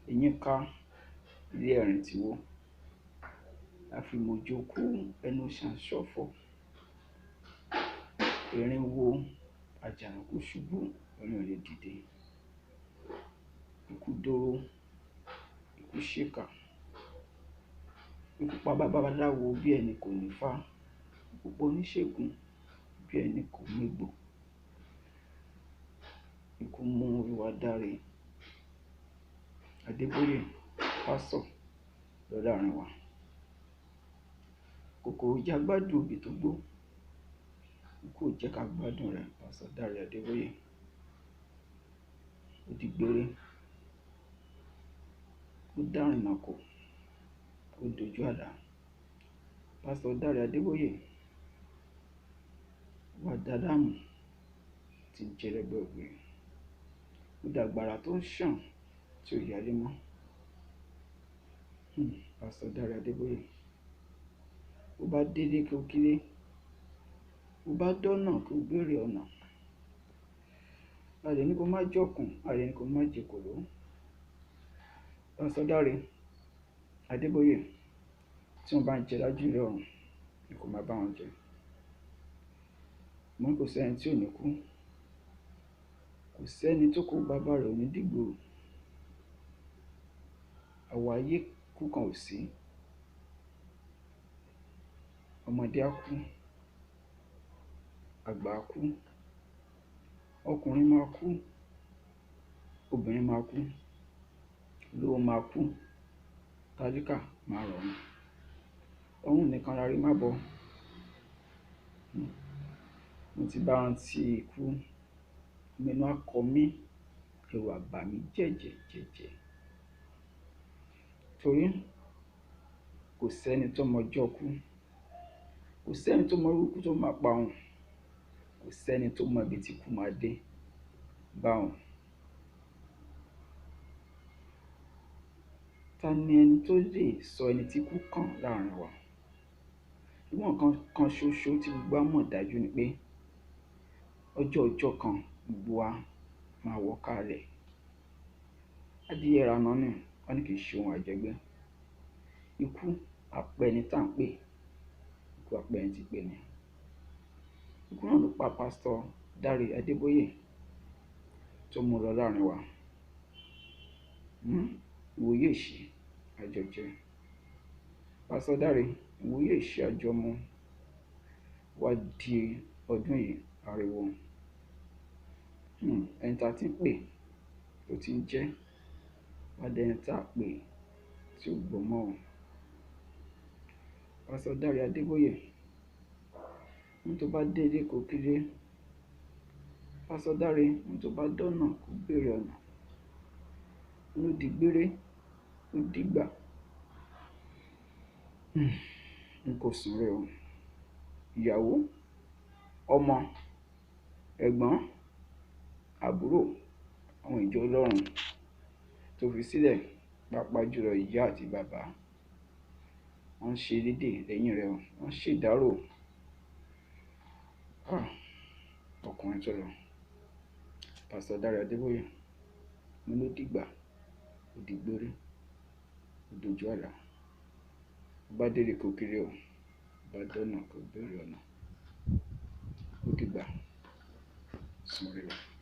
Eyín ká ilé ẹ̀rín ti wó. Àfìmọ̀jò kú ẹnu ṣàǹṣọ̀fọ̀. Erin wó, àjànàkú ṣubú, erin ò lè dìde. Ikú dóró, ikú ṣèkà. Ikú pa babaláwo bí ẹni kò nífá. Ikú pa oníṣègùn bí ẹni kò mégbò. Ikú mú Olúwadáre Adébóyè pásọ̀ lọ láàrin wa. Kòkòrò jẹ́ agbádùn obì tó gbó. Ikú ò jẹ́ ká gbádùn rẹ̀, Pásítọ̀ Dáre Adébóyè. Ó di gbére. Ó dárìnàkò. Ó dojú àlá. Pásítọ̀ Dáre Adébóyè wá dáláàmú tí ń jẹ́ lẹ́gbẹ̀ẹ́ ògiri. Ó dàgbàrá tó ń ṣàn tí ò yálé mọ́. Pásítọ̀ Dáre Adébóyè. Ó bá délé kí ó kílé. Ó bá dọ́nà kí ó béèrè ọ̀nà. A lè ní kó má jọ̀kùn, a lè ní kó má jekòló. Pásítọ̀ Dáre Adébóyè, tí wọ́n bá ń jẹ lájùlé ọ̀run ni kò máa bá wọn jẹ. Mo ní kò sẹ́ni tí ò ní kú. Kò sẹ́ni tó kó bàbá rẹ̀ ò ní dìgbòrò. Àwáyé kú kan ò sí. Ọmọdé á kú, àgbà á kú, ọkùnrin máa kú, obìnrin máa kú, olówó máa kú, tálíkà máa rọ̀run. Ọ̀run nìkan la rí má bọ̀. Mo ti bá rántí ikú, omi inú á kọ mí, ẹ̀rù á bà mí jẹ̀jẹ̀jẹ̀jẹ̀. Torí kò sẹ́ni tó mọ ọjọ́ ikú, kò sẹ́ni tó mọ irú ikú tó máa pa òun, kò sẹ́ni tó mọ ibi tí ikú máa dé bá òun. Ta ni ẹni tó lè sọ ẹni tí ikú kàn láàrin wa? Ṣùgbọ́n nǹkan kan ṣoṣo tí gbogbo wa mọ̀ dájú ni pé ọjọ́ ọjọ́ kan gbogbo wa máa wọ kálẹ̀. Adìyẹ ìrànà ni, wọ́n ní kì í ṣe ohun àjẹgbé. Ikú apẹni tá ń pè, ikú apẹni tí pè ní. Ikú náà ló pa Pásítọ̀ Dáre Adébóyè tó mú lọ láàrin wa. Ìwòye ìṣe àjọjẹ. Pásítọ̀ Dáre, ìwòye ìṣe àjọmọ wá di ọdún yìí ariwo. Ẹni tá ti ń pè tó ti ń jẹ́, wá di ẹni tá pè tí ò gbọ́ mọ́ o. Pásítọ̀ Dáre Adébóyè, ohun tó bá délé kó kílé. Pásítọ̀ Dáre, ohun tó bá dọ́nà kó béèrè ọ̀nà. Ó di gbére, ó dìgbà. N kò sùn re o. Ìyàwó, ọmọ, ẹ̀gbọ́n, àbúrò, àwọn ìjọ Ọlọ́run tó fi sílẹ̀, pàápàá jùlọ ìyá àti bàbá. Wọ́n ń ṣe lédè lẹ́yìn rẹ̀ o, wọ́n ń ṣèdárò. Ọkùnrin tó lọ. Pásítọ̀ Dáre Adébóyè, mo ló dìgbà, ó di gbére, ó dojú àlá. Ó bá délé kó kéré o, ó bá dọ́nà kó béèrè ọ̀nà. Ó dìgbà, sùn re o.